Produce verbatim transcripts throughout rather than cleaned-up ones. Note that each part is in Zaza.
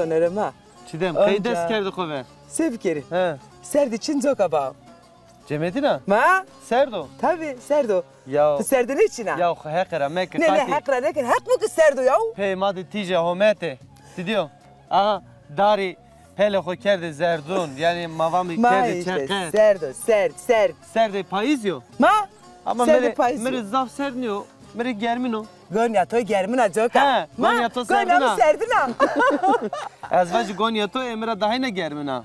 Onere ma. Çiğdem, qey dest kerdi xo ver? Se bikerî? He. Serdî çin coka ba. Cemedîna? Ma? Serd o? Tabî, serd o. Ya. Tu serdî nêçîna? Ya xo heqî ra meke. Ne, ne, qatî. Heqî ra nêken. Heq bo ki serd o ya. Pey ma de tîje homete. Ti dîyo? Aha, darî pelê xo kerde zerdun. Yanî ma vamî kerde çeqet. Serd o, serd, serd. Serdê payîz yo? Ma? Ama mi rê, mi rê zaf serd nîyo. Mi rê germin o. Gonya to germin a coka. He, gonya to serdin a. Gonya mi serdin a. Ez vajî gonya to ê mi ra dahîna germin a.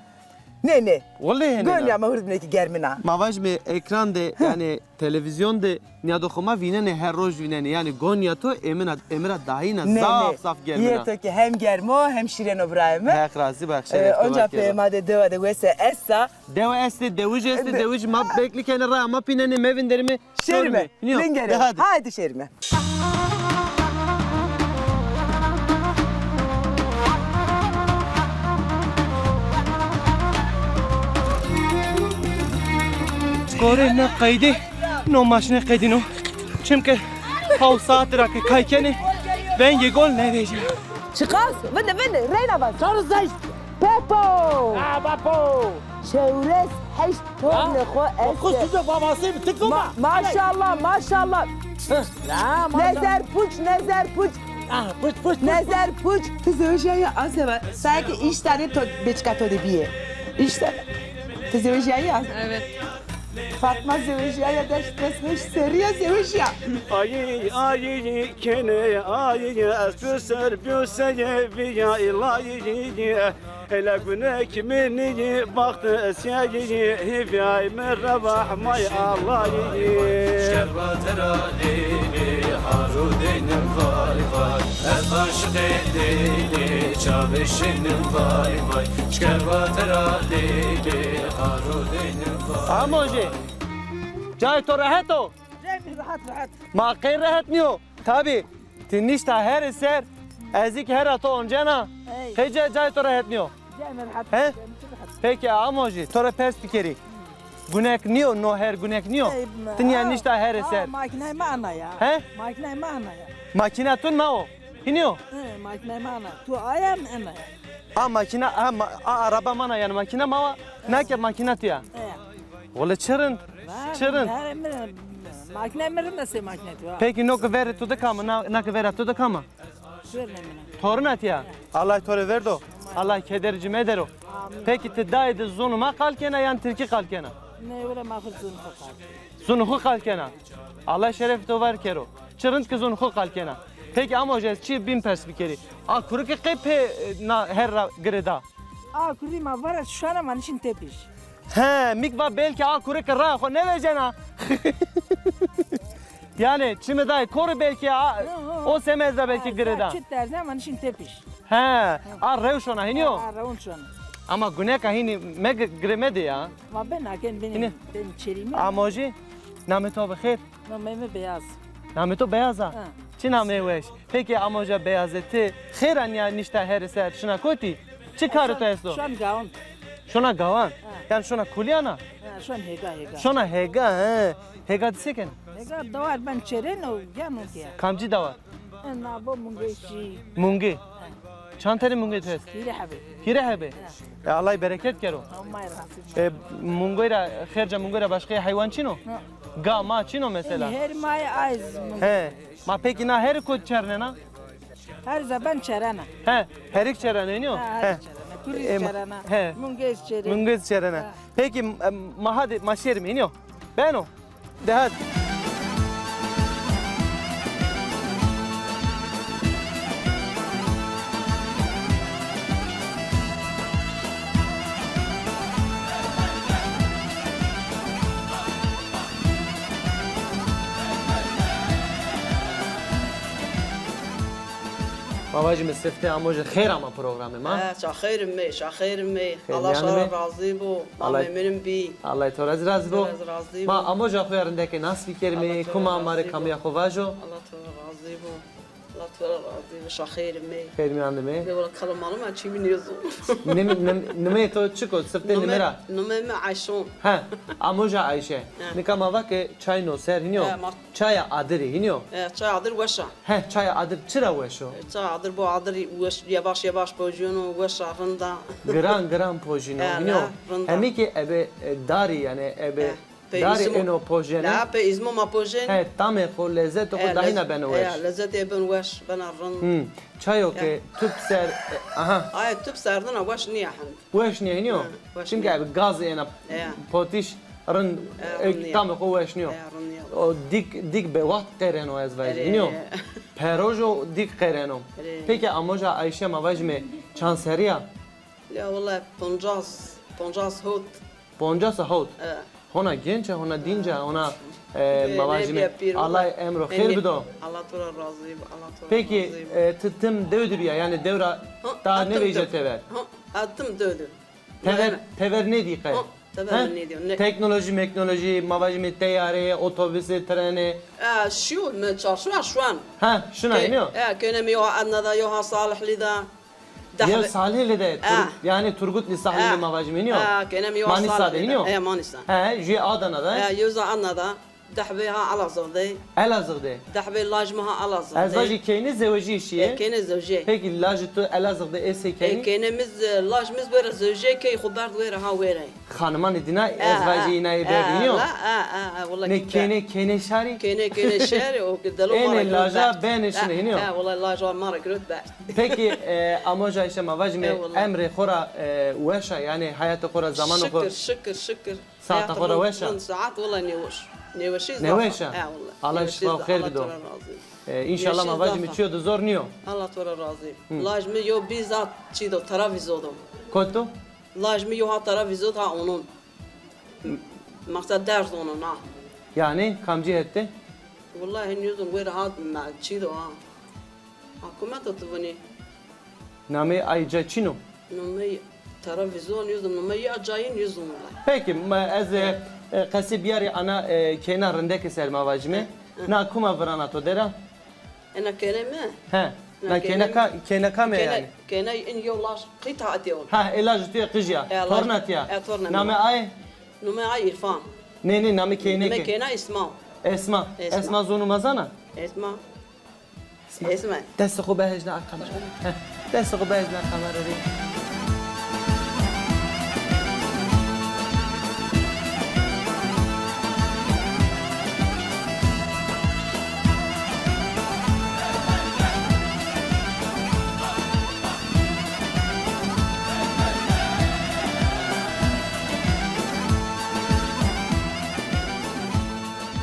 Nê, nê. Wele hênê. Gonya ma hurdine ki germin a. Ma vajîme ekran de, yanî televîzyon de nîyado xo ma vînenê, her roj vînenê. Yanî gonya to ê mi ra, ê mi ra dahîna zaf zaf germin a. Yê to ki hem germ o hem şîrên o birayê mi. Heq razî bo, şeref. Onca pê ma de dewa de wese esta. Dewe estê, dewij estê, dewij ma beklî kenê ra, ma pînenê, mevinderîme. Şerîme. Lingere. Haydi şerîme. Gorê na qeydî, no maşîne qedîno. Çimke haw saet ra ke kay kenê, vengê gol nêvejîya. Çiqas? Vinde, vinde, reyna vaz. Çar û seşt. Pepo! Ha, Pepo! Çewres heşt tornê xo estê. Dokuz çocuk babası mı? Tıkma. Maşallah, maşallah. Nezer puç, nezer puç. Ah, puç, puç, puç. Nezer puç. Ti zewejîyaye az eva. Sanki üç tane to, beçika to de bîye. Üç tane. Ti zewejîyaye az. Evet. Fatma zewejîyaye, deşt, des, beş serrî ya zewejîya. Ayî, ayî, kenê, ayî, ez tu ser, tu seye, viya, îlayî. Hele gunek mi nîyî, baxt seyî, hîvîyay mi rewah may Allayî. Şkerbate ra lêlê, haro deynim vay vay. Ez aşiqê lêlê, çavê şênim vay vay. Şkerbate ra lêlê, haro deynim vay vay. Amojê, cayê to rehet o? Cayê mi rehet, rehet. Ma qey rehet nîyo? Tabî, ti nişta herê ser, ez kî hera to oncena. Qey ca-, cayê to rehet nîyo? Cayê mi rehet. He? Peki, Amojî, to ra pers bikerî. Gunek nîyo, no her gunek nîyo? Ti nîya nişta herê ser. Makînayê mi ana ya. He? Makînayê mi ana ya. Makîna tu na o? Hînî yo? He, makînayê mi ana. Tu aya, mi ana ya. A makîna, a, ma-, a araba mi ana, yanî makîna ma wa, na ke makîna tu ya. He. Wele çi rind, çi rind. Makîna mi rind a sey makîna tu ya. Peki no ke verê to de kam a, na, na ke vera to de kam a? Torina mi na. Torina ti ya. Allah to rê verdo. Allah keder ci medero. Peki ti dayê de zonê ma qal kena yan tirkî qal kena? Ne, wele ma xo zonê xo qal. Zonê xo qal kena. Allah şerefê to var kero. Çi rind ke zonê xo qal kena. Peki Amojê, ez çî bîn pers bikerî. A kurike qey pê, e, na her ra girêda? A kurî ma vara şana ma nişin tepîş. He, mi kî va belkî a kurike raya xo nêvejena. Yanî çimê dayê korî belkî a, o semed ra belkî girêda. Çi terze ma nişin tepîş. He, a rew şona hînî yo? A rew şona. Ama guneka hînî me gi-, girê medê ya. Ma ben aken ben, ben çerîme. Amojî, namê to bi xêr? Namê mi Beyaz. Namê to Beyaz a? Ha. Çi nameyê weş. Peki Amoja Beyazê, ti xêr a nîya nişta herê ser, şina kotî? Çi karê to esto? Şon gawan. Şona gawan? Ha. Yanî şona kulîyan a? Ha, şon hêga, hêga. Şona hêga, he. Hêga de se kena? Hêga dewar ben çerên û geno ke. Kamcî dewar? E, na bo Mungê çî. Mungê. Çand tenê mungê tu est? Hîrê hebê. Hîrê hebê? He. E, Allah bereket kero. Amay razî bo. E, mungoy ra, xêrca mungoy ra başqe heywan çin o? He. Ga, ma çin o mesela? Her may ay mungê. He. Ma peki na her kot çernena? Her zaman çerena. He, herik çerena, înî yo? He, herik çerena. Kurîz çerena. He. Mungêz çerena. Mungêz çerena. He. Peki, e, ma hadi, ma şêrîme, înî yo? Beno. De hadi. Ma vajîme sifte Amoje xêr ama programê ma. Ha, ça xêr imê, ça xêr imê. Allah şima ra razî bo. Ma memnun bî. Allah to ra zî razî bo. Ma Amoja xo ya rindeke nas bikerîme, kuma ma rê kamîya xo vajo. Allah to ra razî bo. Allah to ra razî, weşa xeyr îmey. Xeyr mîyan de mey. Bê wela kala malum a çî mi nêzon. Nim-, nim-, nimeyê to çik o? Siftê nime ra. Nimeyê mi Ayşe o. He, Amoja Ayşe. He. Nika ma va ke çay no ser hînî yo. He, ma- Çaya adirî hînî yo. He, çaya adir weş a. He, çaya adir çira weş o? He, çaya adir bo adir weş, yevaş yevaş pojîyeno, weş a, rind a. Giran giran pojîno hînî yo. He, rind a. Hemî ke ebe, e, darî yanî ebe. He. Darî êno pojêne. La, pê îzmo ma pojên. He, tamê xo, lezzetê xo dahîna beno weş. He, lezzetê bin weş, bena rind. Hmm. Çayo ke tüp ser, e, aha. Aye tüp serdina weş nîya hend. Weş nîya hînî yo? Hı, weş nîya. Çimkî abi gaz êna potîş rind, e, tamê xo weş nîyo. He, rind nîya. O dîk, dîk be waxt qêreno ez vajî hînî yo? Erê. Peroj o dîk qêreno. Erê. Peki Amoja Ayşe ma vajîme çand serrî ya? Ya wela poncas, poncas hot. Poncas û hewt. E. Hona genç a, hona dînc a, hona, e, ma vajîme, Allah emro xêr bido. Allah to ra razî bo, Allah to ra razî bo. Peki, e, ti tim dew de bîya, yanî dew ra ta nêvejîya tever? Ha, ha, tim dew de. Tever, tever nêdî qe? Ha, tever nêdî. Teknolojî, meknolojî, ma vajîme teyare, otobusî, treni. E, şîyo, mi çarşuwa şuan. Ha, şuna, nîyo? E, kêne mi yo ha Edna da, yo ha Salihlî da. Yew Salihli de, yanî Turgutlu Salihli ma vajîme nîyo? Ha, kêne mi yo Manisa de nîyo? E, Manisa. He, jüye Adana de. E, yew za Adana de. Dehbê ha Elazığ de. Elazığ de. Dehbê laj mi ha Elazığ de. Ez vajî keyne zewejî şîye? E, keyne zewejî. Peki lajê tu Elazığ de ê sey keyne? E, keyne mi z-, laj mi z wêre zewejî, key xo berd wêre ha wêre. Xanimanê dîna ez vajî îna ê berdî nîyo? Nê kêne, kêne şarî? Kêne, kêne şarî, o ke delo ma ra girot berd. Ênê laja benê şinê hînî yo? He, wela laja ma ra girot berd. Peki, e, Amoja Ayşe ma vajîme emrê xo ra, e, weş a, yanî heyatê xo ra, zamanê xo. Şikir, şikir, şikir. Saeta xo ra weş a? Rind, saet wela nêweş. Nêweşî zaf a. Nêweş a? He, wela. Allah şifa û xeyr bido. E, înşallah ma vajîme çîyo de zor nîyo. Allah to ra razî. Laj mi yo bî zaf çî do, tera vîzo do. Kot do? Laj mi yo ha tera vîzo do ha onon. Maqsed ders onon ha. Yanî kamcî het de? Wela nêzon, wêre ha çî do ha. Hukûmet o tu vinî. Nameyê ay ca çin o? Nameyê televîzyon nêzon, nameyê ya cayî nêzon wela. Peki, ma ez, e, e, qesê biyarî ana, e, keyna rindeke ser ma vajîme. Hı, hı. Na kuma virana to dera? Ena keyna mi? He. Na keyna ka-, keyna kam e yanî? Keyna in yew laj qîta etê ol. Ha, ê lajê tu yê qijî ya. Torna ti ya. E, torna mi. Name ay? Name ay Îrfan. Nê, nê, name keyneke. Name keyna Esma. Esma. Esma. Esma zonû ma zana? Esma. Esma. Destê xo bihejne a kamera. Heh, destê xo bihejne a kamera rê.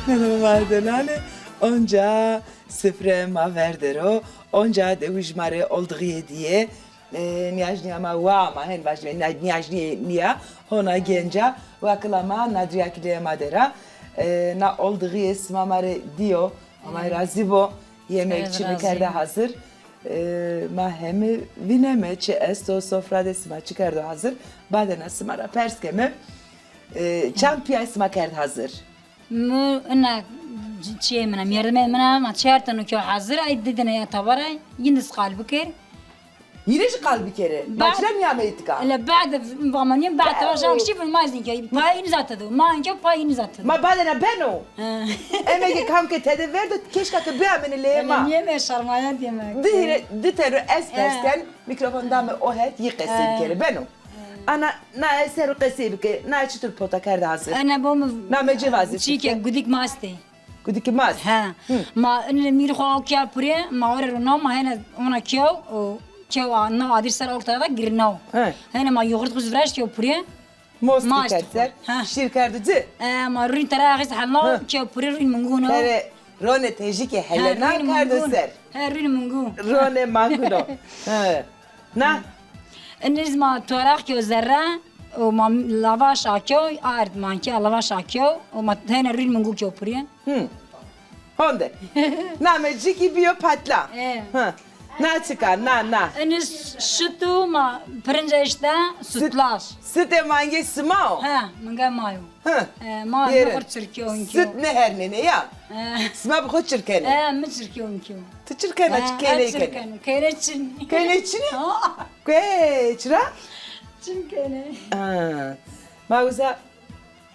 Merhaba ma delalê. Onca sifre ma ver der o, onca dewij ma rê oldixîye dîye. E, nîyajnîya ma wa ma hen vajîme, nî-, nîyajnîye nîya, hona genca, wa kila ma Nadrîya Kileyê ma der a. E, na oldixîye sima ma rê dîyo, Homay razî bo. Yemek çî mi kerde hazir. E, ma hemi vîneme çi esto, sofra de sima çi kerdo hazir. Badena sima ra pers keme. E, çand pîyay sima kerd hazir? Mi ina çiyê min a, mêrdimê min a, ma çar teno ke hazir a, ê di dene ya tabar a, yin de qal biker. Yine jî qal bikerê. Ma çira nîyameyî tika? Le bad, va ma nîyem, bad tabar şan kişî bin ma zîn ke. Pay înî zate do. Ma înke pay înî zate do. Ma badena beno. He. Eme ke kam ke tede verdo, keşka ke biamenê leyê ma. Nîyeme şermaya dîyeme. Di hîrê, di teno ez pers ken, mîkrofon dame o het, yî qesey bikerê. Beno. Ana, naye ser o qesey bike, naye çitur pota kerde hazir? Ana bo mi. Name ci vazî. Çî ke gudik mastê. Gudik mast. He. Hı. Ma ine mîrê xo aw kîya purê, ma ore ro naw, ma hene ona kîyaw, o kîyaw a, naw adir ser ortada da girnaw. He. Hene ma yoğurt xo zî viraşt kîyaw purê. Most kerd ser, şîr kerdo ci. E, ma rûn tera axist helnaw, kîyaw purê rûn munguno. Tere rone tejî ke helena kerdo ser. He, rûn mungu. Rone manguno. He. Na. Iniz ma toraq kyo zerre, o ma lavaş akyo, ard manke lavaş akyo, o ma hene rîn mungu kyo puriye. Hı. Honde. Name ciki biyo patla. E. Hı. Na çik a, na, na. Enî şit û ma pirinc eşte sütlaç. Sütê mangê sima o? He, mingê ma yo. Hı. E, ma ne xur çirkî o, inkî o. Süt ne hernenê ya? E. Sima bi xo çirkenê? E, mi çirkî o, inkî o. Ti çirkena, çi kenê kenê? Kenê çin. Kenê çin? Ha. Ke, çira? Çin kenê. Ha. Ma uza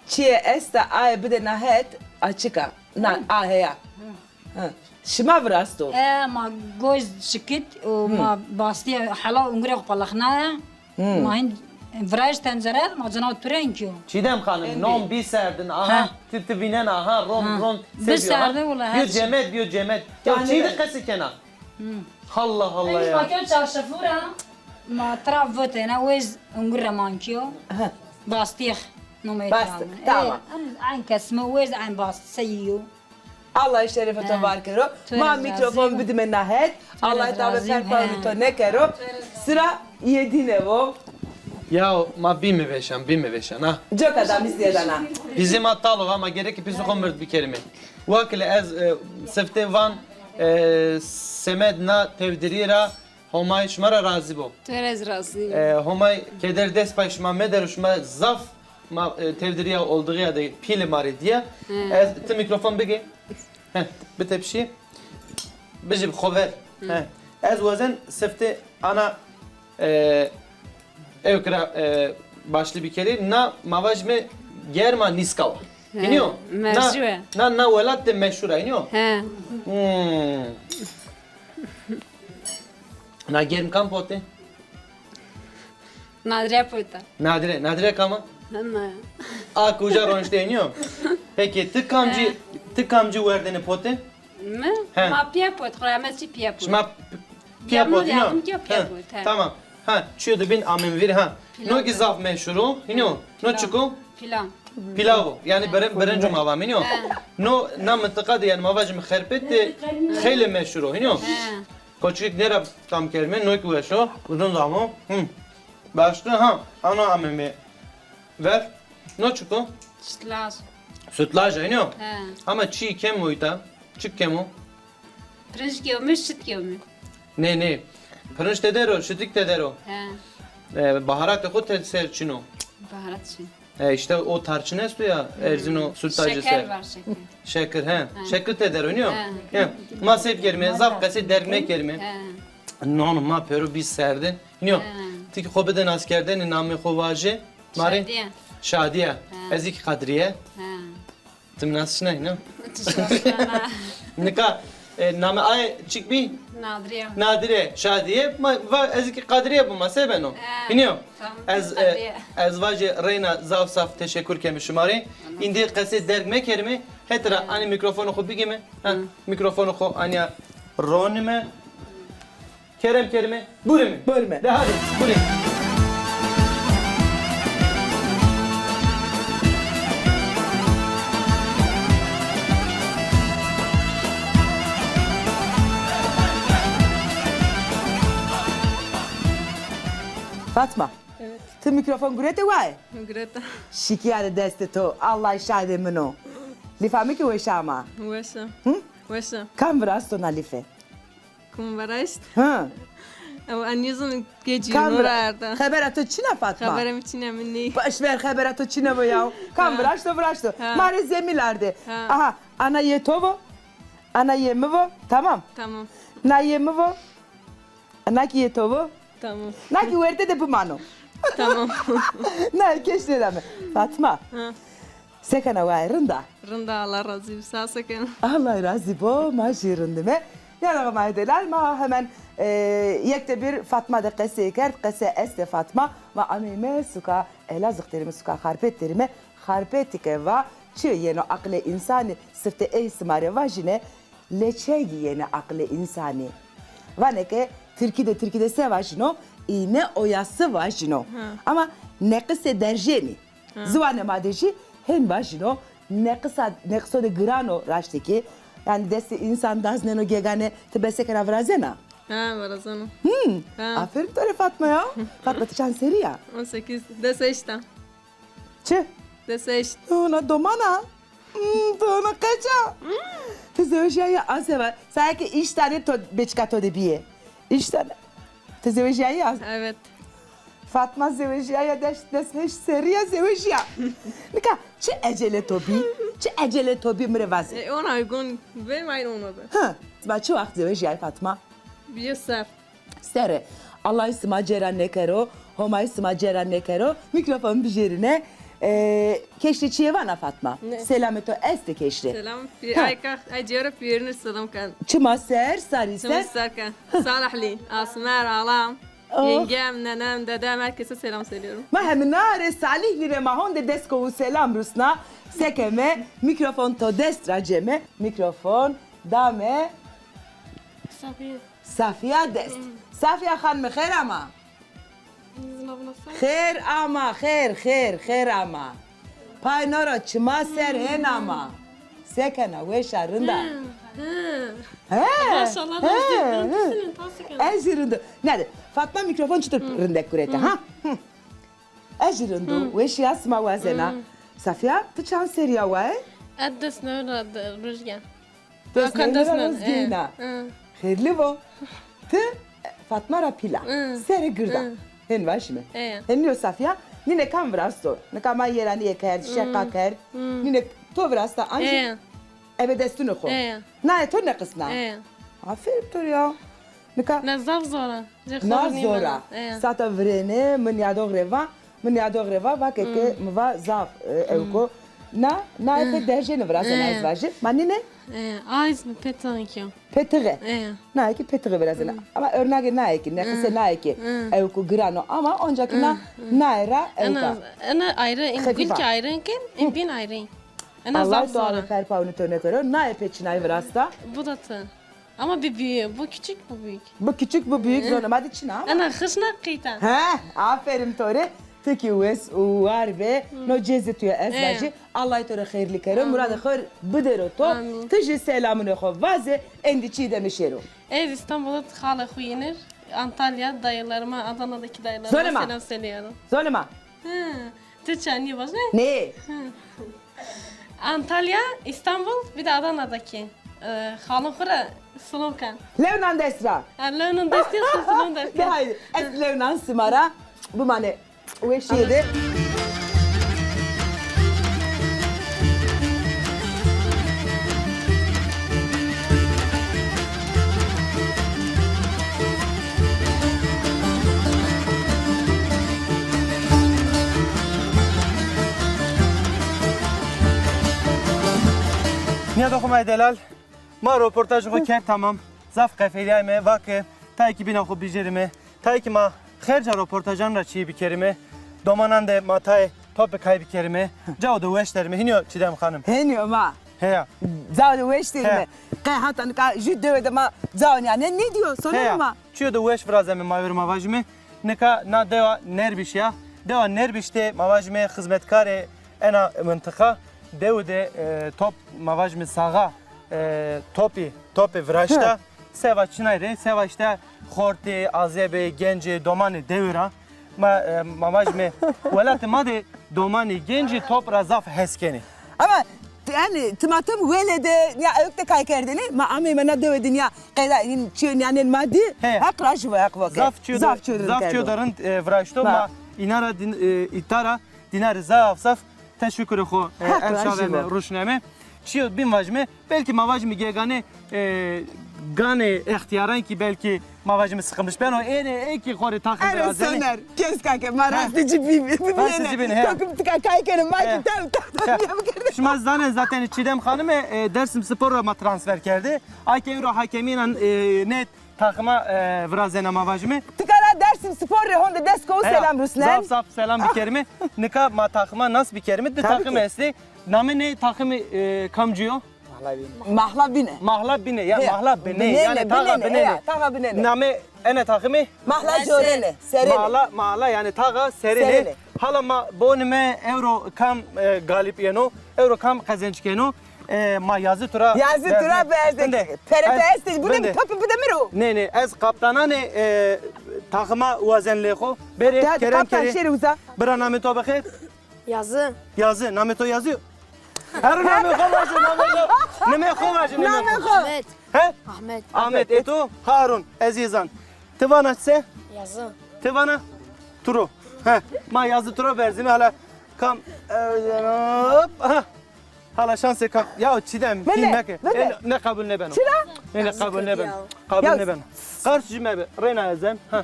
çiye esta aye bide na het, a çik a. Na, a heya. Hı. Hı. Şima virasto? E, ma goz şikit û ma bastî hela ungurê xo palixnaye. Hı. Ma hin viraj tencere, ma cina pire inkî yo. Çiğdem Hanım, non bî serdin, aha, ti, ti vînen, aha, ron, ron, bî serdin wala her şey. Biyo cemed, biyo cemed. Ya çiğ de qesî kena. Hı. Allah Allah ya. Ma kyo çarşafû ra, ma tira votêne, wêz ungure man kyo. Hı. Bastîx nomê. Bastîx, tamam. E, en, en kesme wêz en bast, seyî yo. Allah şerefê to var kero. Ma mîkrofon bidime na het. Allah tabe perpawrî to nêkero. Sira yedîne vo. Ya ma bîme veşan, bîme veşan ha. Coka da mi zîyedana. Pîzê ma talo va, ma gerek pîzê xo mird bikerîme. Wakile ez, e, sifte van, e, semed na tewdirî ra Homay şima ra razî bo. Tu ra ez razî. E, Homay keder dest pay şima medero, şima zaf ma, e, tewdirîya oldiğîya de pîlê ma rê dîya. Hı. Ez, ti mîkrofon bigê. Heh, bitepşî. Bijî xo ver. Hı. Heh. Ez wazen sifte ana, e, ewk ra, e, başlî bikerî. Na ma vajîme germa nîska wa. He, hînî yo? Mercû e. Na, na, na welat de meşhur a, hînî yo? He. Hmm. Na germ kam pote? Nadire pote. Nadire, Nadire kam a? Hema. A kuca ronişte, hînî yo? Peki, ti kamcî, ti kamcî werdene pote? Mi? He. Ma pîya pot, xo ra me çî pîya pot. Şima p-, pîya pot, hînî yo? Pîya pot, he. Tamam. Ha, çiyo de bîn amem vîr, ha. No ki zaf meşhur o, hînî yo? No çik o? Pilav. Pilav o. Yanî birin-, birinc o ma va, hînî yo? He. No, na mintiqa de, yanî ma vajîme Xerpêt de xeylê meşhur o, hînî yo? He. Koçikik nêra tam kerîme, no ki weş o, uzun zaf o. Hı. Başka, ha, ana ameme ver. No çik o? Sütlaç. Sütlaç, hînî yo? He. Ama çî kem o îta. Çik kem o? Pirinç kewmî, şit kewmî. Nê, nê. Pirinç teder o, şitik teder o. He. E, baharatê xo te ser çin o. Baharat çin. E, îşte o tarçin esto ya, erzîno sütlacî ser. Şeker var, şeker. Şekir, he. He. Şekir teder o, nîyo? He. He. Ma se bikerîme, zaf qesê derg mekerîme. He. Non ma pêro bî serdin. Nîyo. He. Ti ki xo bide naskerdenî, namê xo vaje. Ma rê? Şadiye. Şadiye. He. Ez ki Kadriye. He. Ti mi nas şinay, ne? Nika, e, name aye çik bî? Nadire. Nadire, Şadiye. Ma va ez ki Kadriye bûma, se beno? He, hînî yo? Tamam, ez, e, Kadriye. Ez vajê reyna zaf zaf teşekur keme şima rê. Tamam. Îndî qesê derg mekerîme, hetira anî mîkrofonê xo bigîme. Ha, mîkrofonê xo anîya ronîme. Kerem kerime. Buyurun. Buyurun. De hadi, buyurun. Fatma. Evet. Ti mîkrofon gurete waye? Gureta. Şikîya de destê to. Allah şahidê min o. Lîfa mi kî weş ama. Weş a. Hı? Weş a. Kam virasto na lîfe? Kum viraşt? Hı. Ew, ez nîzim kê cî nora erda. Xebera to çin a Fatma? Xebera mi çin a, mi nî. Baş ver, xebera to çin a bo ya. Kam viraşto, viraşto. Ha. Ma rê zemîl arde. Ha. Aha, ana yê to vo. Ana yê mi vo. Tamam. Tamam. Na yê mi vo. Na kî yê to vo. Tamam. Na kî werte de bimano. Tamam. Na keş nêdame. Fatma. Ha. Se kena, waye rind a? Rind a, Allah razî bo, sağ ol, se kena? Allah razî bo, ma jî rind îme. Ya raxma delal, ma hemen, e, yekte bir Fatma de qesey kerd, qese estê Fatma, ma ameyme suka Elazığ derîme, suka Xarpêt derîme, Xarpêtî ke va çi yeno aqilê însanî, sifte ey sima rê vajîne, leçegî yenê aqilê însanî. Vanê ke tirkî de, tirkî de se vajîno? Îne oyası vajîno. Hı. Ama neqisê derjênî. Hı. Ziwanê ma de jî hên vajîno, neqisa, neqiso de giran o raştî kî. Yanî destê însan dazneno gegane, ti be se kena, virazena? Ha, virazeno. Hmm. Ha. Aferin to rê Fatma ya. Fatma, ti çand serrî ya? On sekiz, des eşt a. Çi? Des eşt. Ona doman a. Hmm, to ona qeç a. Hmm. Ti zewejîyaye an se va? Saye ke îşt tane to, beçika to de bîye. Îşte ne. Ti zewejîyayî ya? Evet. Fatma zewejîyaya, des, des heşt serrî ya zewejîya. Nika çi ecele to bî? Çi ecele to bî mi rê vaze? E, ona uygun be, aynı ona be. Hı. Ma çi waxt zewejîyayî Fatma? Bîye ser. Serre. Allay sima cêra nêkero, Homay sima cêra nêkero. Mîkrofon bijêrîne. E, keşrê çîyê vana Fatma? Ne? Selamê to estê keşrê? Selam. Pi-, ha. Ay ka, ay cêra pîyerîne selam ken. Çima ser, sarî ser. Çima ser ken. Salahlî, Asmer, halam, oh, yengem, nenem, dedem, herkese selam söylüyorum. Ma hemina rê Salîhlî rê ma honde des kowu selam rusna. Sekeme, mîkrofon to dest ra ceme. Mîkrofon dame. Safiye. Safiya dest. Hmm. Safiya xanime, xêr ama. Zina buna sen. Xêr ama, xêr, xêr, xêr ama. Pay no ra çima ser hên ama. Se kena, weş a, rind a? Hı, hı. He, maşallah, he, nasıl, hı. Nasılsın, nasıl kena? Ez jî rind o. Nade, Fatma mîkrofon çitur rindek gurete, ha? Hı. Ez jî rind o, weşîya sima wazena. Hı. Safiya, ti çand serrî ya waye? Ez des newin ra de-, roj gen. Des newin ra roj gêna. Hı. Xêrli bo. Ti Fatma ra pîl a. Hı. Serê gird a. Hı. Hên vajîme. E. Hên nîyo Safiya, nîne kam virasto? Nika ma yeranîye kerd, şeqa kerd. Hı. Nîne to virasta ancî ebe destunê xo. E. Naye to neqisna. E. Aferin to rê ya. Nika na zaf zor a. Na zor a. E. Sata virêne, mi nîyadox rê va, mi nîyadox rê va, va ke, ke mi va zaf, e, ewko. Na, naye pê dercêne virasena ez vajî. Ma nîne? E, a îz mi pê tixê kî yo. Pê tixê? E. Naye kî pê tixê virasena. Ama örnagê naye kî, neqisê naye kî ewko giran o ama onca kî na, naye ra ewka. Ena, ena ayrı, in gul kî ayrı, in bîn ayrı. Ena zaf zor a. Allah to xerpa ûnî to nêkero. Naye pê çinay virasta? Bu da ti. Ama bir büyüğü. Bu küçük, bu büyük. Bu küçük, bu büyük, zonê ma de çin a ama. Ena xişna qîta. He, aferin to rê. Ti kî wes û war be. No cêzê tu ya ez vajî. Allay to rê xeyrlî kero. Muradê xo bidero to. Amin. Ti jî selamûnê xo vaze, endî Çiğdemî şêro. Ez İstanbul'da xalê xo yenir. Antalya, dayılarıma, Adana'daki dayılarıma selam söylüyorum. Zonê ma. Hı. Ti çanî vajî? Nê. Hı. Antalya, İstanbul, bir de Adana'daki, e, xalon xo ra silom ken. Lewnan dest ra. Ha, lewnan dest ya, silom dest. De haydi, ez lewnan sima ra. Bimane weşîye de. Nîyadoxê ma yê delal, ma roportajê xo kerd tamam. Zaf qefelîyayme, va ke tayê kî bîna xo bijêrîme. Tayê kî ma xêrca roportajan ra çîyê bikerîme. Domanan de ma tayê topê kay bikerîme. Cao de weş derîme. Hênî yo Çiğdem Xanim? Hênî yo ma. Heya. Cao de weş derîme. Qe hata nika jû dewe de ma cao nîya nê, nêdîyo, soneme ma. Çîyo de weş virazeme ma ewro ma vajîme. Nika na dewa Nêrbîş ya. Dewa Nêrbîş de ma vajîme xizmetkarê ena mintiqa dewe de, e, top ma vajîme saxa, e, topî, topê viraşta. Seva çinay rê, seva îşte xortê, azebê, gencê, domanê dewe ra. Ma, e, ma vajîme welatê ma de domanê gencê top ra zaf hes kenê. Ama yanî timatim wele de ya ewk de kay kerdêne, ma ameyme na dewe de ya qeyda çîyo nîyanên ma dî, Heq rajî bo, Heq bo ke. Zaf çîyo de, zaf çîyo de rind, e, viraşto. Ma îna ra din, e, îta ra dîna rê zaf zaf teşekkürê xo, e, emşaveme, ruşneme. Çîyo bîn vajîme, belkî ma vajîme ge ganê, e, ganê extîyaran kî belkî ma vajîme sıkılmış beno. Ênê ê kî xo rê taxim virazenê. Soner, kes kake, ma rastê ci bî-, bî-, bî-, bîyêne. Rastê ci bîne, he. Tokim tika kay keno, ma kî tew, tew, tew, tew. Şima zanê zaten Çiğdem Xanime, e, Dersim Spor ra ma transfer kerdê. Ay ke ewro hakemî înan, e, nê taxima, e, virazena ma vajîme. Tika ra Dersim Spor rê honde dest kowu selam rusnen. Zaf zaf selam bikerîme. Nika ma taxima nas bikerîme. Di taxim estê. Namê nê taximî, e, kamcî yo? Mahla bîne. Mahla bîne. Mahla bîne, ya mahla bîne. Bînêne, yanî taxa bînêne. Bînêne, ya, taxa bînêne. Namê ene taximî? Mahla corêne, serêne. Mahla, mahla yanî taxa serêne. Serêne. Hala ma bonîme ewro kam, e, galip yeno, ewro kam qezenc keno. E, ma yazî tu ra. Yazî tu ra berdê. P R T estê. Bu ne, topu bu demir o. Nê, nê, ez kaptananê, e, taxima wazen lê xo. Berê, kerem kerê. Bira, namê to bixêr? Yazı. Yazı, namê to Yazı? Her namê xo vaje, namê xo. Namê xo vaje, namê xo. Ahmet. He? Ahmet. Ahmet, e to? Harun, ezîzan. Ti vana se? Yazı. Ti vana? Turo. He, ma yazı turo berzîme hala kam, e, hop, aha. Hala şansê kam. Ya Çiğdem, bile, film meke. Bile. E, ne kabul ne beno. Çira? Ne, ne kabul ne beno. Kabul ne beno. Qarş cime be. Reyna ezen. Ha.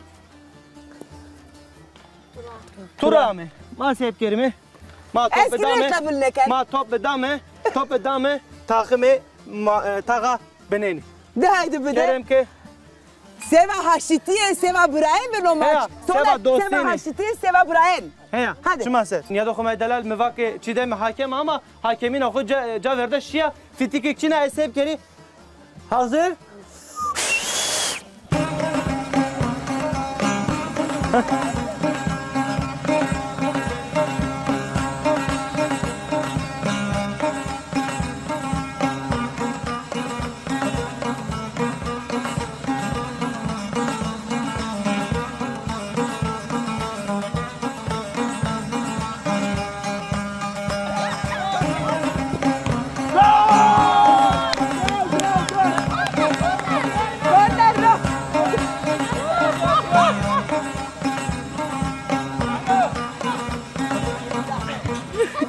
Tura ame. Ma sep kerime. Ma top dame. Ma top dame. Top dame. Takımê ma, e, taxa beneni. De haydi bide. Kerem ke. Seva haşitîye, seva birayên beno maç. Heya, seva dostênî. Seva haşitîye, seva birayên. Heya. Hadi. Çima ser. Nîyado xo ma delal mi va ke Çiğdem hakem ama hakemîna xo ca, ca verde şiya fîtîkêk çina ez sep kerî. Hazır.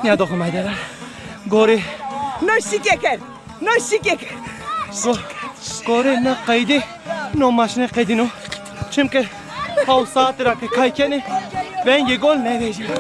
Nîyado xo ma delal. Gorê. No şike kerd. No şike kerd. Go-, gorê ne qeydî. No maç nêqedîno. Çimke haw saet ra ke kay kenê, vengê gol nêvejîya.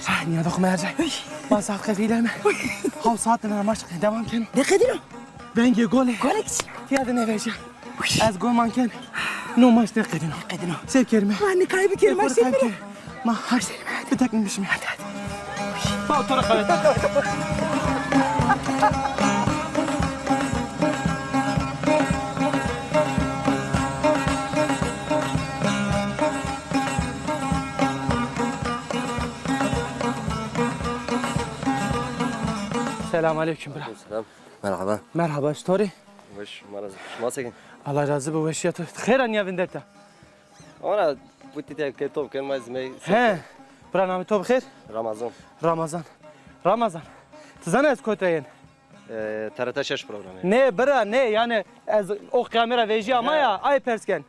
Ah, nîyado xo ma ercay. Ma zaf qefîleme. Haw saet ra maç devam keno. Nêqedîno? Vengê golê. Golê kî çin a. Tîya de nêvejîya. Ez goman ken. No maç nêqedîno. Nêqedîno. Se kerime. Ma nîkayî bikerî, ma şey kerî. Ma hak biteknîmişîme. Hadi, hadi. Ba, to ra qewet. Selam aleyküm bira. Selam. Merhaba. Merhaba, çitor î? Weş, ma razî. Şima se kên? Allah razî bo, weşîya to. Xêr a, nîya vinderte? Ona bu tîte ke top ken ma zî mey. He. Bira, namê to bi xêr? Ramazan. Ramazan. Ramazan. Ti zana ez kotî ra yen? E, T R T şeş programı. Nê bira, nê, yanî ez o qiyamê ra vejîya ma ya, ay pers ken.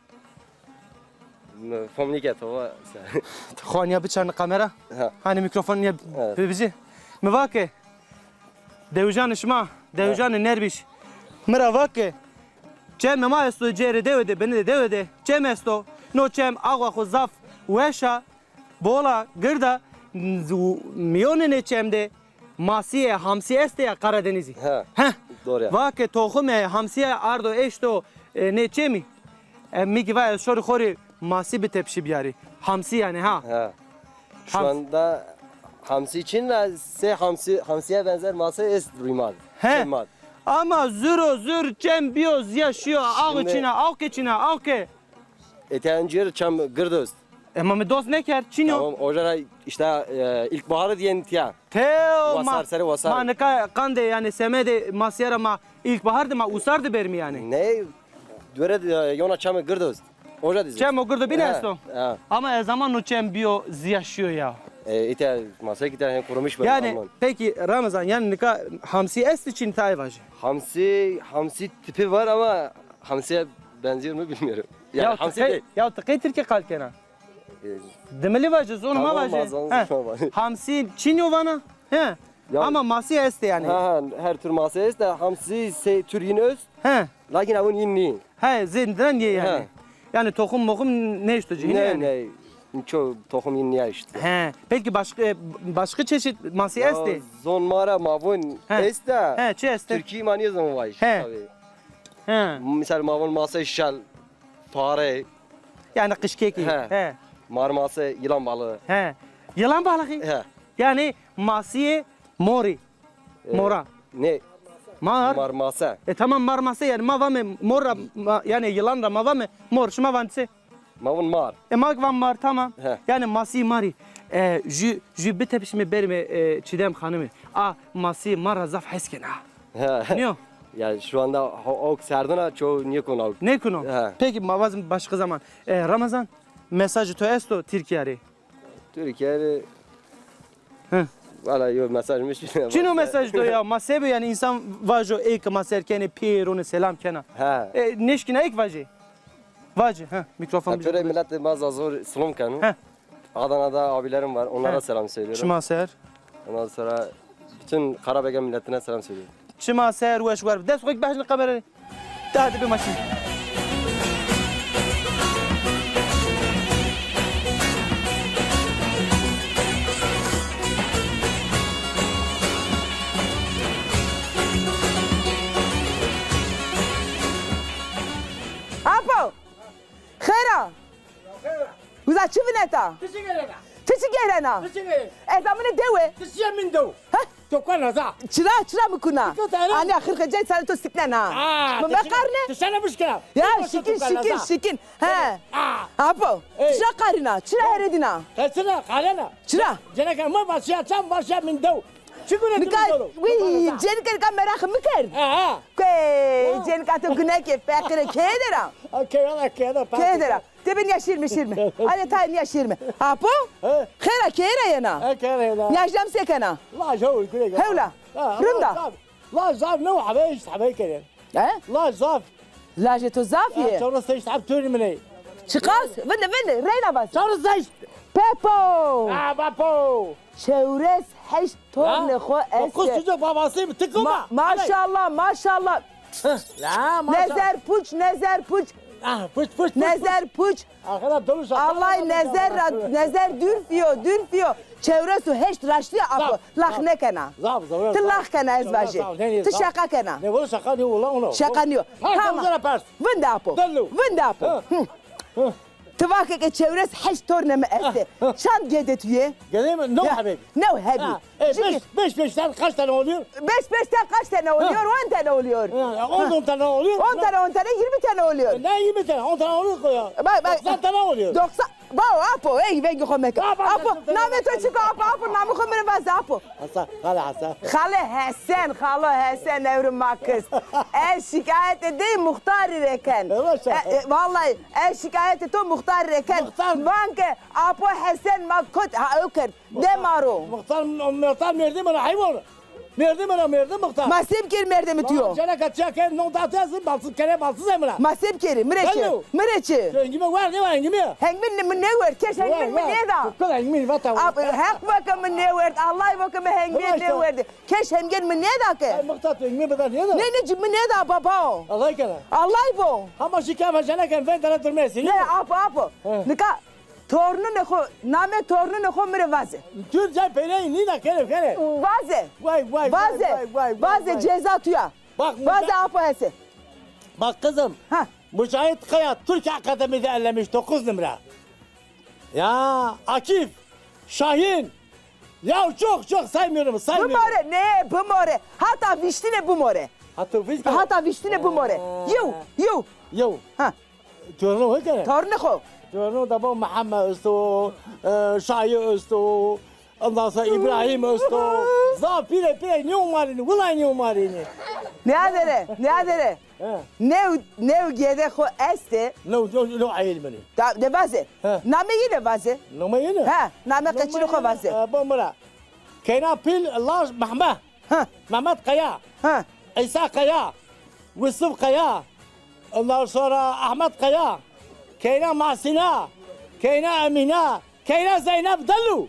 Mi fom nîke to va se. Xo nîya biçarne kamera. Ha. Hanî mîkrofon nîya bibijî. Mi va ke dewijanê şima, dewijanê Nerbîş. Mi ra va ke çemê ma esto cêrê dewe de, binê de dewe de çem esto. No çem awa xo zaf weş a, bol a, gird a, mîyonê nê çem de masîye, hamsî estê ya Karadenizî. He. Heh. Doğru ya. Va ke toxumê hamsîye ardo eşto, e, nê çemî. E, mi kî va ez şorî xo rê masî bitepişî biyarî. Hamsî yanî ha. He. Şu anda hamsi çin ra se hamsi, hamsiye benzer masa est rîmad. He. Çemad. Ama zuro zur çem biyo ziya şiyo. Aw çina, aw ke çina, aw ke. Ete encir çam gird est. Ema mi dost nêkerd, çin yo. Tamam, oca ra îşte, e, îlkbahar diyen tiya. Teo ma, wasar, serê wasar. Ma nika qandê, yanî semedê masîye ra ma îlkbahar de ma usar de bermî yanî. Ne? Dore de, e, yona çamê gird est. Oca dizî. Çemo girdo bîne esto. Ha. Ama ez zaman no çem biyo ziya şiyo ya. E, îte masek îte hen kurumuş ben. Yanî peki Ramazan, yanî nika hamsi esti çin tay vajî? Hamsi, hamsi tipi var ama hamsiye benziyor mu bilmiyorum. Yani ya hamsi değil. Ya ti qey Tirkî qal kena? E, Dimilî vaje, zon ma vaje. Tamam, ma zon, he, zon vaje. Hamsî çin yo vana? He. Ya. Ama masî estê yanî. Ha, ha, her tür masî est de hamsî sey tür yin est. He. Lakin ewin yin nî. He, zêdiren yê yanî. He. Yanî toxum moxum nêşto ci, ne, yanî? Ne, ço toxum yin nîya işte. He. Peki başka, başka çeşit masî estê? Zon ma ra mavon est de. He, çi estê? Türkî ma nêzon vaj. He. Tabii. He. Misal mavon masê şel, fare. Yanî qişkekî. He. He. Mar masê yılan balığı. He. Yılan balığı? He. Yanî masîyê morî. E, mora. Ne? Mar. Mar masê. E tamam, mar masê yanî ma vame mor ra, ma, yanî yılan ra ma vame mor. Şima van çi? Ma vun mar. E, ma van mar, tamam. He. Yanî masî marî. E, jü, jü bitepişme berme, e, Çiğdem Hanım'ı. A, masî mar ra zaf hes kena. He. Niyo? Ya şu anda ho-, ok serdina çoğu niye konu ok. Ne konu? He. Peki, ma vazim başka zaman. E, Ramazan, mesajı to esto Türkiye rê? Türkiye rê. Hı. Valla yo mesaj mi çin. Çin o mesaj do ya. Ma sebe yanî insan vajo ey ki ma ser kenê pêrone selam kena. Ha. E, nêşkîna ey ki vajê. Vajê, ha, mikrofon. Ha, pêrê millet ma zazor selam keno. Ha. Adana'da abilerim var. Onlara selam söylüyorum. Şima ser. Ondan sonra bütün Karabegen milletine selam söylüyorum. Çima ser weş wer. Dest xo ki behşin kamerayı. Daha de bir maşin. Apo! Xêra! Uza çi vineta? Ti çi gerena? Ti çi gerena? Ti çi gerena? Ez amine dewe. Ti çi min dew? Heh. To kana za. Çira, çira mi kuna? Aniya xirxe cay sare to siknena. Aa, mi meqarne. Ti şana bişkena. Ya şikin, şikin, şikin. He. Aa. Apo, çira qarina, çira heredina. Çira qarina. Çira. Ceneka ma başya, çam başya min dew. Çi gune tu dolo? Wî, cenika nika meraq mi kerd. Ha, ha. Kê, cenika tu guneke feqire kê dera? Ha, kê, wala kê de. Kê dera? Tebe niya şîrme, şîrme. Ane ta niya şîrme. Apo? He? Xêra, kê ra yena? He, kê ra yena. Niya jam se kena? La jo gure. Hewla. Rinda. La zaf, no habe, işte habe kere. He? La zaf. Lajê to zaf yê. Çewres heşt heb tûrî min ê. Çiqas? Vinde, vinde, reyna vas. Çewres heşt. Pepo! Ha, bapo! Çewres heşt tornê xo estê. Dokuz çocuk babasıyım, tıkılma. Ma-, maşallah, maşallah. La, maşallah. Nezer puç, nezer puç. Ah, puç, puç, puç. Nezer puç. Arkada dolu şaka. Allay nezer ra, nezer dür fiyo, dür fiyo. Çewres û heşt raştî ya apo. Lax nêkena. Zaf, zaf. Ti lax kena ez vajî. Ti şaka kena. Ne, wala şaka nîyo, wala ono. Şaka nîyo. Tamam. Vinde apo. Vinde apo. Ti vake ke çewres heşt tornê mi estê. Çand gede tu yê? Gede mi? New hebî. New hebî. E, beş, beş, beşten kaç tane oluyor? Beş, beşten kaç tane oluyor? On tane oluyor. On, on tane oluyor. On tane, on tane, yirmi tane oluyor. E, ne yirmi tane? On tane oluyor ya. Bak, bak. Doksan tane oluyor. Doksan. Bao, apo, ey, vengê xo meke. Apo, namê to çik o, apo, apo, namê xo mi rê vaze, apo. Hasan, Xale Hasan. Xale Hesen, Xalo Hesen, ewro ma kis. Ez şikayetê dey muxtarî rê ken. E, e, vallahi, ez şikayetê to muxtarî rê ken. Muxtar. Van ke, apo Hesen ma kot, ha, ew kerd. De ma ro. Muxtar, muxtar merdê mi ra heywan. Merdê mi ra, merdê muxtar. Ma se bikerî merdê mi tu yo? Ceneka çiya ke non da tu ez balsız kere balsız emra. Ma se bikerî, mi rê çi? Mi rê çi? Hengî mi werd, ne hengî mi? Hengî mi, mi nêwerd, keş hengî mi nêda. Kul hengî mi vata. Heq vake mi nêwerd, Allah vake mi hengî nêwerd. Keş hengî mi nêda ke. Ay muxtar tu hengî mi bida nêda. Ne, ne, mi nêda baba o. Allah kere. Allah bo. Hama şikayet ceneka ven dara durmesi. Ne, apo, apo. Nika Tornunê xo, namê tornunê xo mi rê vaze. Türkçe peyney nîna kere kere. Vaze. Vay, vay, vay, vay, vay, vay. Vaze, ceza tu ya. Bak, vaze, apo Hese. Bak kızım. Ha. Mücahit Kaya Türk Akademi'de ellemiş dokuz numara. Ya, Akif, Şahin. Ya çok çok saymıyorum, saymıyorum. Bimore, ne, bimore. Hata viştine bimore. Hata viştine. Hata viştine bimore. Yew, yew. Yew. Ha. Torno hekene? Tornê xo. Torno da bo Muhammed esto, e, Şahi esto, ondan sonra İbrahim esto. Zaf pire pire nêumarînî, wilay nêumarînî. Nêadere, nêadere. He. New, new gêdê xo estê. New, new, new ayîl min ê. Da, de vaze. He. Namê yîne vaze. Namê yîne? He, namê qeçînê xo vaze. E, bo mi ra. Keyna Pîl, laj Mehme. Ha. Mehmet Kaya. Ha. İsa Kaya. Yusuf Kaya. Ondan sonra Ahmet Kaya. Keyna Masina. Keyna Emîna, keyna Zeynep Dillu.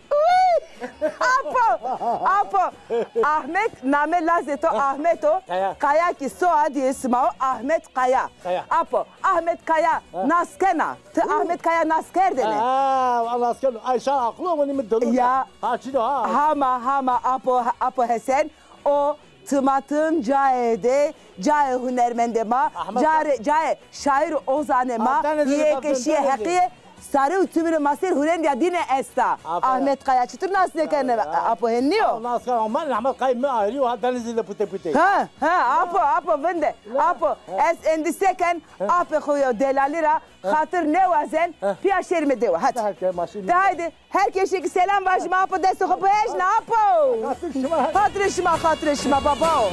Apo, apo. Ahmet, name lazê to Ahmet o. Kaya. Kaya ki soyadê sima o, Ahmet Kaya. Kaya. Apo, Ahmet Kaya nas kena. Ti Ahmet Kaya nas kerdêne? Ha, ha, nas keno. Ay şar aqlo mani mi Dillu. Ya. Ha, çino ha. Hama, hama, apo, apo Hesen. O timatim caê de, caê hunermendê ma, caê, caê şair ozanê ma, yê ke şîye heqîye, sarê û timî rê ma ser hunermîya dîne esta. Aferin. Ahmet Kaya çitur nas nêkerdêne, apo, hen nîyo? Nas kena, ama Ahmet Kaya mi ayrî yo, ha, Denizlî de pute pute. Ha, ha, apo, apo, vinde. Apo, ez endîse ken, apê xo yo delalî ra xatir nêwazen, pîya şêrîme dewe. Hadi. De haydi. Her kesî ki selam vajîme apo, destê xo bihejne apo. Xatirê şima. Xatirê şima, xatirê şima babao.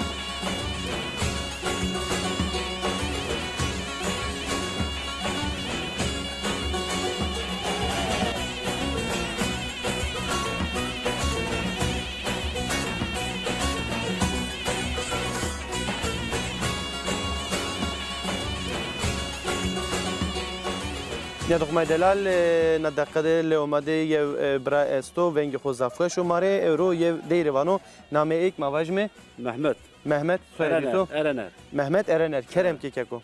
Nîyadoximay delal, e, na deqe de lê omade yew, e, bira esto, vengê xo zaf weş o ma rê, ewro yew dey rê vano, nameyê ey ke ma vajîme? Mehmet. Mehmet, soyadê to? Erener, Erener. Mehmet Erener, kerem ke keko.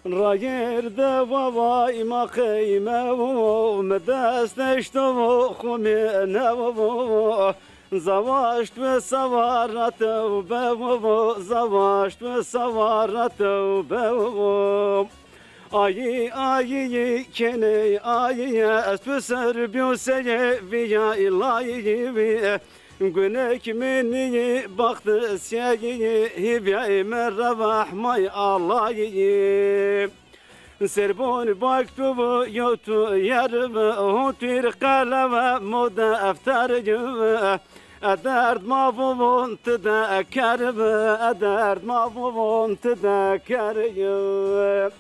Rayêr de vavay ma qeyme wo, mi dest eşto wo xo mi ne wo. Zavaşt ve savarate u be wo, zavaşt ve savarate u be wo. Ayî, ayî, kenê ayî, ez tu ser biyo seyê vîya îlayî. Gunek mi nîyî, baxt siyayî, hîvyay mi revehmay alayî. Serbon bak tu bu yo tu yer bi, ho tîr qeleme mo defter gibi. E derd ma vovon ti de ker bi, e derd ma vovon ti de ker gibi.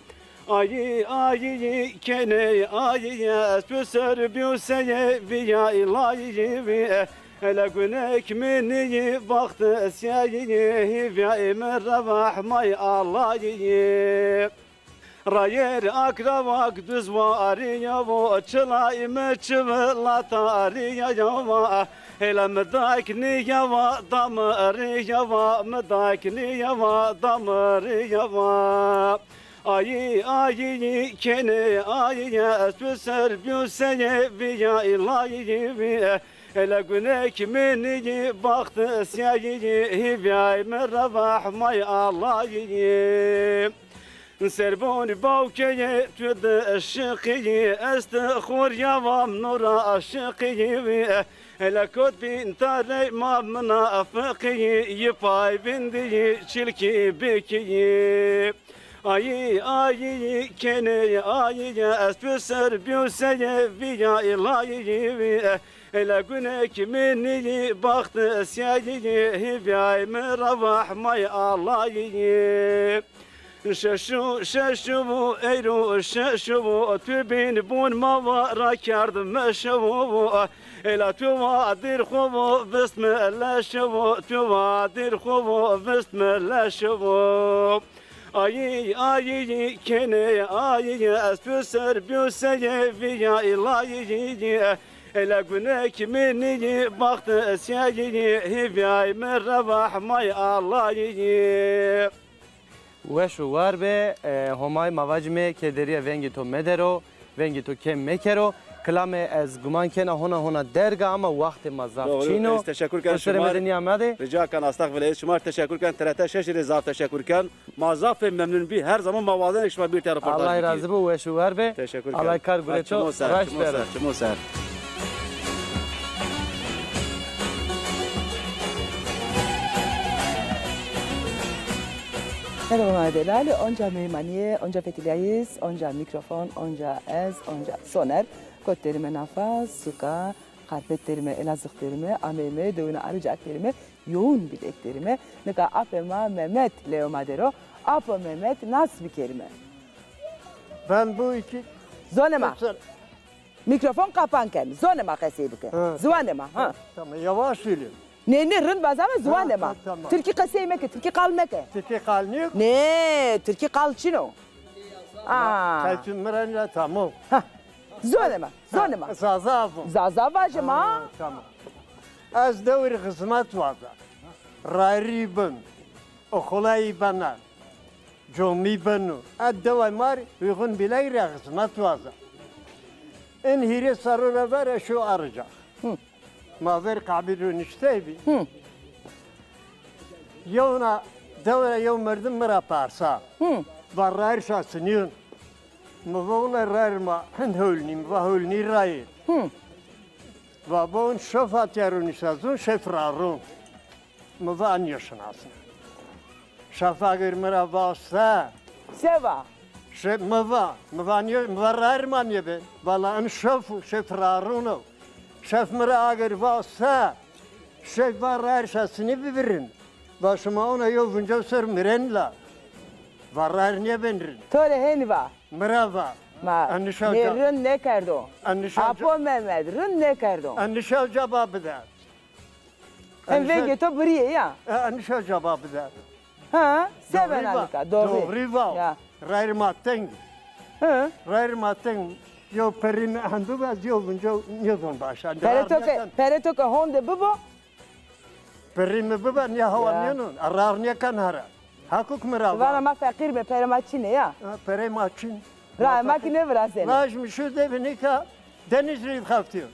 Ayî, ayî, kenê ayî, ez tu ser biyo seyê vîya îlayî vî. Hele gunek mi nîyî, vaxt siyayî, hîvyay mi revehmay alayî. Rayêr akravak duz wa arîya wo, çilay mi çivi lata arîya ya wa. Hele mi dak nîya wa, da mi rîya wa, mi dak nîya wa, da mi rîya wa. Ayî, ayî, kenê ayî, ez tu ser biyo seyê vîya îlayî vî. Hele gunek mi nîyî, baxt siyayî, hîvyay mi revehmay alayî. Serbon bawkeyê tu de şiqîyî, ez ti xorya wa, mi no ra aşiqîyî. Hele kot bîn tarey ma minafiqî, yi pay vindî yi çilkî bikî. Ayî, ayî, kenê ayî, ez tu ser biyo seyê vîya îlayî. Hele gunek mi nîyî, baxt siyayî, hîvyay mi revehmay alayî. Şeşu, şeşu, eyro, şeşu, tu bîn bûn ma wa ra kerd meşewu. Ela tu wa dîr xwu vist mi leşewu, tu wa dîr xwu vist mi leşewu. Ayî, ayî, kenê ayî, ez tu ser biyo seyê vîya îlayî. Ela gunek mi nîyî, baxt siyayî, hîvyay mi revehmay alayî. Weş û war be, e, Homay ma vacime ke derîya vengê to medero, vengê to kêm mekero. Kilame ez guman kena hona hona derg a ama waxtê ma zaf çîn o. Doğru. Ez teşekkür ken şima. Rica ken, estexfirullah. Ez şima teşekkür ken, T R T şeş rê zaf teşekkür ken. Ma zaf memnun bî. Her zaman ma wazenê şima bîrtîya roportaj bikî. Allah razî bo, weş û war be. Teşekkür ken. Allah kar gureto raşt bero. Çimo ser. Merhaba ma delalî, onca meymanîye, onca fetilîyayîz, onca mîkrofon, onca ez, onca Soner. Kot derîme nafa, suka, Xarpêt derîme, Elazığ derîme, ameyme, dewûna Arıcak derîme, yoğun bî lêk derîme. Nika apê ma Mehmet leyo ma der o. Apo Mehmet, nas bikerîme. Ben bu iki... Zonê ma. Mikrofon kapan ken. Zonê ma qesey bike. Ha. Ziwanê ma. Ha. Tamam, yavaş söyle. Nê, nê, rind vaze ama ziwanê ma. Ha, tamam. Tirkî qesey meke, tirkî qal meke. Tirkî qal nîyo? Nê, tirkî qal çin o. Aa. Qelçî mi ra nîya, tamam. Ha. Zonê ma, zonê ma. Zaza avo. Zaza vajê ma. Ha, tamam. Ez dewrî xizmet waza. Rayîrî bin. Oxulayî bena. Comî beno. Ez deway ma rê uygun bîlay rê xizmet waza. In hîrê serrû ra ver ez şew Arıcak. Hı. Ma ver qebîl ro niştey bî. Hı. Yewna dewe ra yew merdim mi ra persa. Hı. Va rayîr şa sinîyon. Mi va wulay rayîr ma hind hewlnî, mi va hewlnî rayîr. Hı. Va bon şef hatîya ro nişta zon, şef ra ro. Mi va nêşinasna. Şef agir mi ra va se. Se va? Şef mi va, mi va nê, mi va rayîr ma nêbên. Vala in şef o, şef ra ron o. Şef mi ra agir va se. Şef va rayîr şa sinî bibirin. Va şima ona yew vincew ser miren la. Va rayîr nêbên rin. To rê hênî va? Mi ra va. Ma nê rind nêkerdo. Apo Memed, rind nêkerdo. En nişa caba bide. Hem vengê to birîyê ya. En nişa caba bide. Ha, se bena nika, doğru. Doğru va. Ya. Rayîr ma teng. Hı. Rayîr ma teng. Yew perî mi hendo, ez yew vincew nêzon baş. Pere to ke, pere to ke honde bibo. Perê mi biba, nîya hawa nênon. Rar nêken hera. Hakuk mi ra va. Vana ma feqîr be, perê ma çin ê ya. Ha, perê ma çin. Ra ma kî nêvirazenê. Laj mi şu de bi nika deniz rî xeftîyo.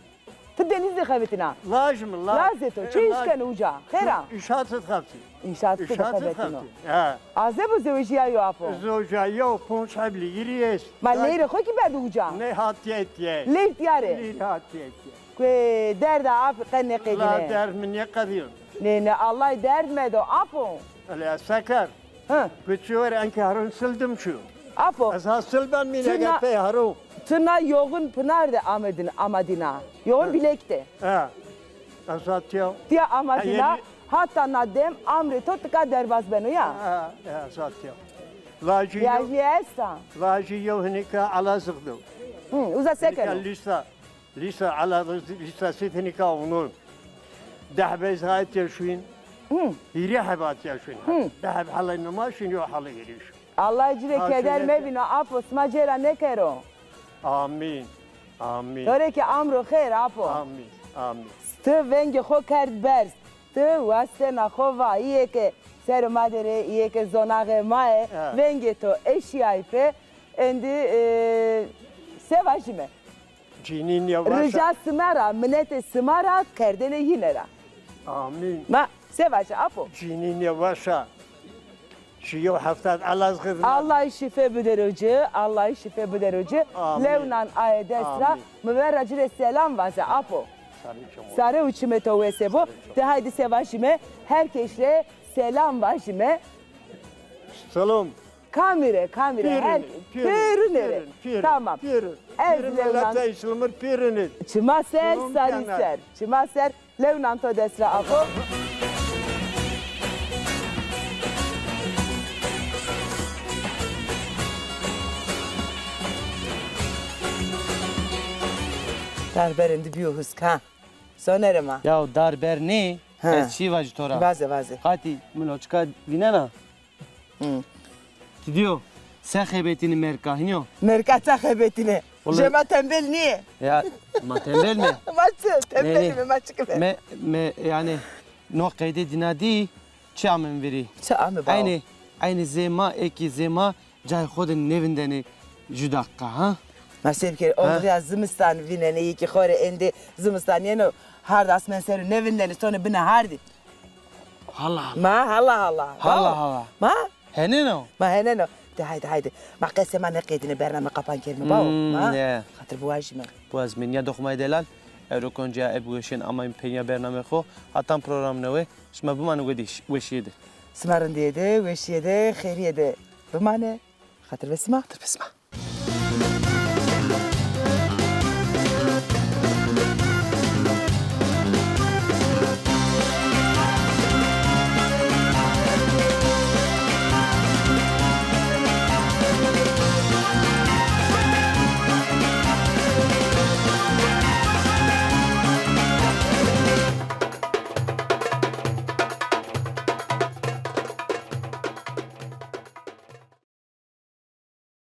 Ti deniz de xevetîna? Laj mi, laj. Lazê to, çi îş keno uca? Xêr a? Înşaat de xeftîyo. Înşaat de xevetîno. Ha. Azeb o zewejîyayo apo? Zewejîyayo, ponc heb lîgirî est. Ma leyre xo kî berdo uca? Nê, hatîye tîye. Leyr tîya rê? Leyr hatîye tîye. Kuê derda apo qe nêqedîne. La derd mi nêqedîyo. Nê, nê, Allay derd medo, apo. Ele ez se ker? Hı. Kuê çi were, enkê heron sildim çi. Apo. Ez ha sil ben mîne ge pey heron. Ti na yoxin pinar de amedin, amadîna. Yoxin bilek de. He. Ez ha tîya. Tîya amadîna, hata na dem amrê to tika derbaz beno ya. He, he, ez ha tîya. Lajî yew. Lajî esta. Lajî yew hinika Elazığ do. Hı, uza se keno? Lîsa. Lîsa Elazığ, lîsa sî hinika ûnon. Deh bez hatîya şuyn. Hı. Hîrê heb hatîya şuyn. Hı. Deh heb helay nima şuyn, yew helay hîrê şuyn. Allah ci rê keder mevîno, apo, sima cêra nêkero. Amîn. Amîn. To rê kî amro xêr, apo. Amîn. Amîn. Ti vengê xo kerd berz. Ti wastena xo va, îyê ke ser o ma der ê, îyê ke zonaxê ma yê, vengê to eşîyay pê, endî, e, se vajîme? Cinînîya weş a. Rija sima ra, minetê sima ra, kerdêne yîne ra. Amîn. Ma se vaje apo? Cinînîya weş a. Şîyo heftat Elazığ xizmet. Allay şîfe bidero ci, Allay şîfe bidero ci. Amîn. Lewnan aye dest ra, mi verra ci rê selam vaze apo. Sare û çimê to wese bo. De haydi se vajîme, her keş rê selam vajîme. Selam. Kamî rê, kamî rê, her pêrune rê. Tamam. Ez lewnan. Çima ser, sarî ser. Çima ser, lewnan to dest ra apo. Darber indi bîyo husk ha. Sonerê ma. Ya darber nê, ez çî vajî to ra. Vaze, vaze. Qatî mi loçika vînena. Hı. Ti dîyo, se xebetînî merka, hînî yo? Merka se xebetînî? Jê ma tembel nîyê. Ya, ma tembel me. Ma çi? Tembel me, ma çi kime? Me, me, yanî, no qeyde dîna dî, çi ame mi vîrî? Çi ame, bawo? Eynî, eynî zê ma, ê kî zê ma, cayê xo de nêvindenê ju deqîqa, ha? Ma se bikerî, oxirîya zimistan vînenê, yê kî xo rê êndî zimistan yeno, hard asmen ser o nêvindenê, sonê binê hardî. Hala hala. Ma hala hala. Hala hala. Ma? Heneno. Ma heneno. De haydi haydi. Ma qesê ma nêqedîne, bername qapan kerîme, bawo. Hmm, ma? Xatir biwajîme. Biwazîme. Nîya doxmayê delal. Ewro koncîya eb weşên amayîme penya bernameyê xo. Hatan programê newe. Şima bimane wedî weşîye de. Sima rindîye de, weşîye de, xêrîye de bimane. Xatir ve sima. Xatir ve sima.